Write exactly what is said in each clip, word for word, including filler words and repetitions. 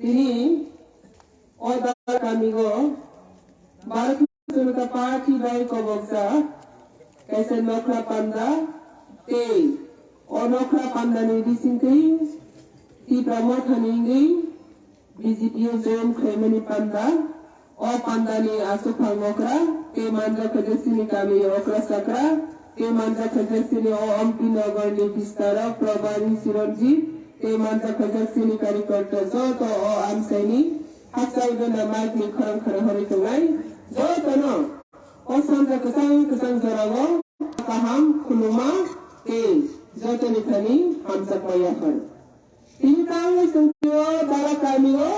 Tini o Dara kamigo Bharatiya Janata Party bai kobokjak kaisa nokhla panda tei o nokhla pandani bisingtwi Tipra Mothani wngwi B J P o join khlaimani panda. O pandani aswk phang okra tei manjak khaijak chini kami okra chakra tei manjak khaijak chini o Ompi Nogorni bistarok Probari Chiranjit tei manjak khaijak chini karyakarta joto o amchaini hakchal gwnda mic ni khorang khorang horwi tongnai jotono o sanja kwchang kwchang jorao kaham khuluma tei jotoni thani hamjakma yaphar. Tini tangwi chwng twiwi o Dara kamio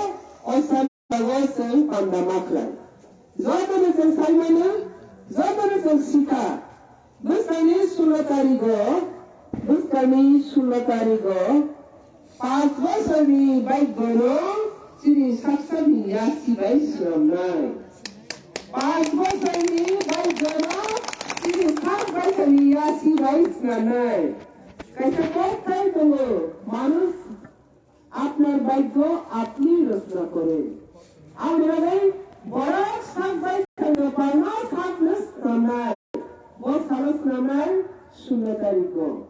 o sanja o chwng panda ma khlai. Jotono chwng sai mano, jotono chwng sikha. Bwskangni sulo tarigo, bwskangni sulo tarigo, panch bosorni baigono chini sak sakni yasi bai swnamnai. Panch bosorni baigono chini sak baisani yasi bai swnamnai. Kaisa kok thai tongo, manush apnar bhagyo apni rachna kore. Aboni bagwi borok sak bai thangna palno sakno swnamnai. Bo salo swnamnai shunno tarigo.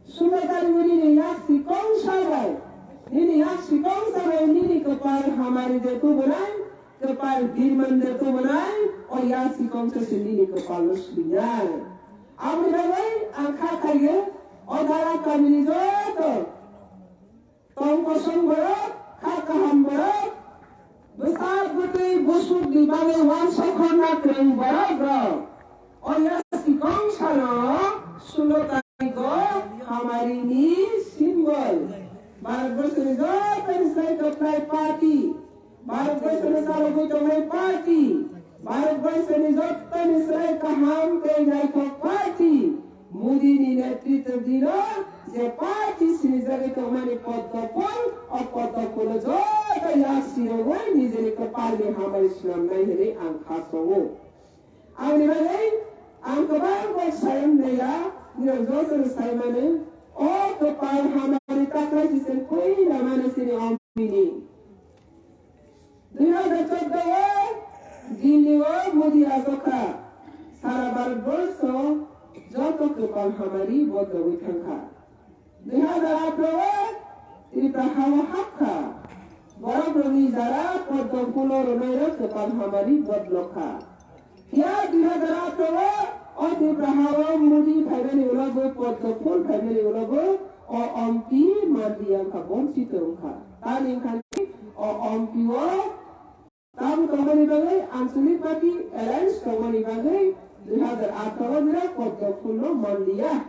Shunno tarigo nini yak sikong sabai, nini yak sikong sabai nini kwpal hamari de tubunai, kwpal birman de tubunai, o yak sikong se nini kwpalno swinai. Aboni bagwi ang kha khaio, o Dara kamini joto tong kosong borok, kha kaham borok, bwsa bwtwi busukni bagwi uansuk khorna kwrwng borok rok. O yasi kong salo sulo tarigo hamarini symbol. Bharatborsoni joto ni sai kwplai party. Bharatborsoni salogwi tongnai party, Bharatborsoni jottoni srai kaham tei naithok party, Modi ni netritw dino je party sinijagwi tongmani Poddo phul, o Poddo phulo joto yak sirogwi nijini kwpalni hamari swnamnai hwnwi ang kha songo. Aboni bagwi ang kwbang kok sayang naiya, nirok jotono saimano, o kwpal hamari taklai sisem puila mani chini Ompini. Dui hazar chordo o Delhi o Modi achukha, sara Bharat borsho joto kwpal hamari bodlogwi thangkha. Dui hazar atharo o Tripura hao hapkha, borok rokni jara Poddo phulo rwnairok kwpal hamari bodlokha. Phiya dui hazar atharo o Tripura hao Modi phaimani ulogo, Poddo phul phaimani ulogo, o Ompi manliya wngkha, bonchito wngkha. Tamni wngkha o Ompi o tabuk tongmani bagwi Anchalik Party Alliance tongmani bagwi dui hazar atharo o bira Poddo phulno manliya.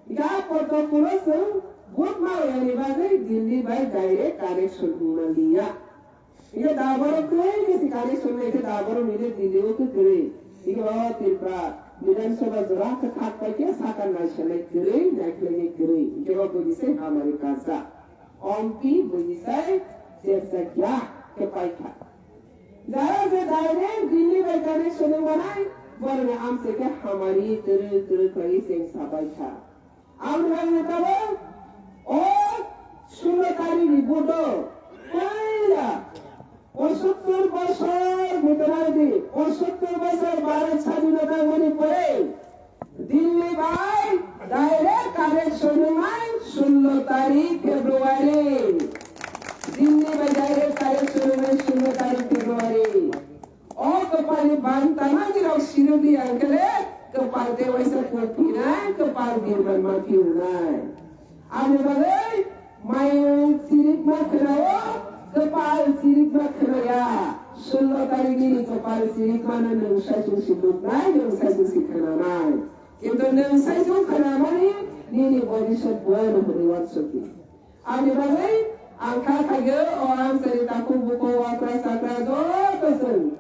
Ika Poddo phulo chwng vote ma wngmani bagwi Delhi bai direct connection wngmanliya. Ike da borok kwrwi khe si connection nai khe da borok nile Delhi o khe kwrwi. Ike o Tripura Bidhan Sabha jora khe thak pai khe saka naisanai kwrwi, naikhlainai kwrwi. Ike o buji se hamari kajak. Ompi buji sai chersa kya khe pai kha. Jara je direct Delhi bai connection wng manai, borok ni amchai khe hamari kwrwi kwrwi khlaiwi cheng sa pai kha. Ang nang tabuk o sullo tarikh ni budo puila pochattor bosor, budo nai di, pochattor bosor Bharat sadhinota mani pore Delhi bai direct connection wngnai sullo tarikh February. Delhi bai direct connection wngnai sullo tarikh February. O kwpalni bang tangmani rok sirwkdi ang khe le, kwpal tei waisa kok phinai, kwpal birman ma phiunai. Aboni bagwi mayung sirikma khwnao, kwpal sirikma khwnaya. Sullo tarikh nini kwpal sirikmano nwng saichung si nuknai, nwng saichung si khwnanai. Kintu nwng saichung khwnamani nini bobiswt bono hwnwi uansukdi. Aboni bagwi ang kha khaio, o amchaini takhuk bukhuk okra chakra joto chwng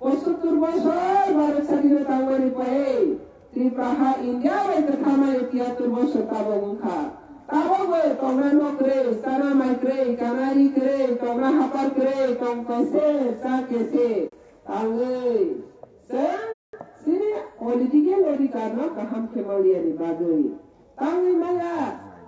pochattor bosor Bharat sadhino tangmani pore Tripura ha India bai kwthamani tiyattor bosor tabok wngkha. Tabokbo tongna nok kwrwi, chana mai kwrwi, kanari kwrwi, tongna hapar kwrwi, tong kese, cha kese tangwi chwng chini political odhikar no kaham khe manliyani bagwi tangwi maya.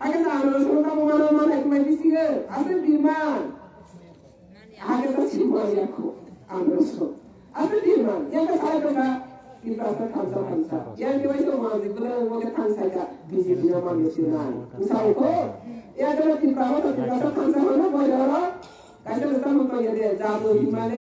Hakhe ta ano song ta mano mano ekhmai bisingo. Ase birman. Hakhe ta sima yakho. Ano song. Ase birman. Yang ka sai ka. Tiprasa thansa thansa. Yang kewai song manjik bela mo ke thansa ka. B J P no manjik sinai. Usai ko. Yang kewai Tiprasa thansa thansa mano boy dara. Kaisa no samung tong ya de, jadu himale,